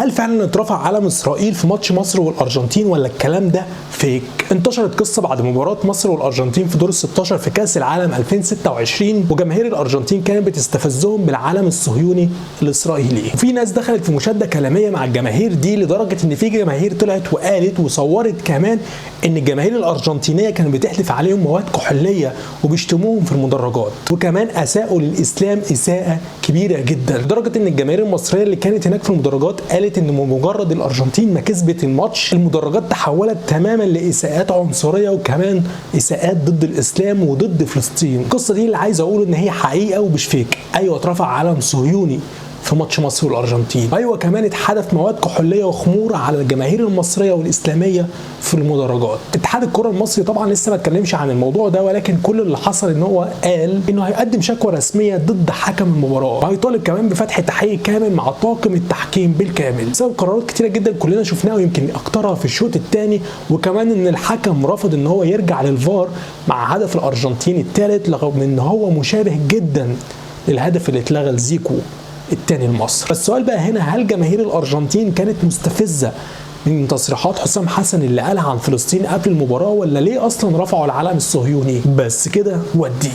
هل فعلا اترفع علم اسرائيل في ماتش مصر والارجنتين ولا الكلام ده fake؟ انتشرت قصة بعد مباراة مصر والارجنتين في دور ال 16 في كاس العالم 2026، وجماهير الارجنتين كانت بتستفزهم بالعلم الصهيوني الاسرائيلي، وفي ناس دخلت في مشاده كلامية مع الجماهير دي، لدرجة ان في جماهير طلعت وقالت وصورت كمان ان الجماهير الارجنتينية كانت بتحدف عليهم مواد كحوليه وبيشتموهم في المدرجات، وكمان اساءوا للاسلام اساءه كبيرة جدا، لدرجة ان الجماهير المصرية اللي كانت هناك في المدرجات قالت ان بمجرد الارجنتين ما كسبت الماتش المدرجات تحولت تماما لاساءات عنصرية وكمان اساءات ضد الاسلام وضد فلسطين. القصة دي اللي عايز اقوله ان هي حقيقة ومش fake. ايوه اترفع علم صهيوني في ماتش مصر والارجنتين، ايوه كمان اتحدف مواد كحوليه وخمور على الجماهير المصرية والاسلامية في المدرجات. اتحاد الكره المصري طبعا لسه ما اتكلمش عن الموضوع ده، ولكن كل اللي حصل ان هو قال انه هيقدم شكوى رسمية ضد حكم المباراة، وهيطالب كمان بفتح تحقيق كامل مع طاقم التحكيم بالكامل، بسبب قرارات كتيرة جدا كلنا شفناها ويمكن اكترها في الشوط الثاني، وكمان ان الحكم رفض ان هو يرجع للفار مع هدف الارجنتين الثالث رغم ان هو مشابه جدا للهدف اللي اتلغى لزيكو التاني لمصر. السؤال بقى هنا، هل جماهير الارجنتين كانت مستفزة من تصريحات حسام حسن اللي قالها عن فلسطين قبل المباراة، ولا ليه اصلا رفعوا العلم الصهيوني؟ بس كده ودي.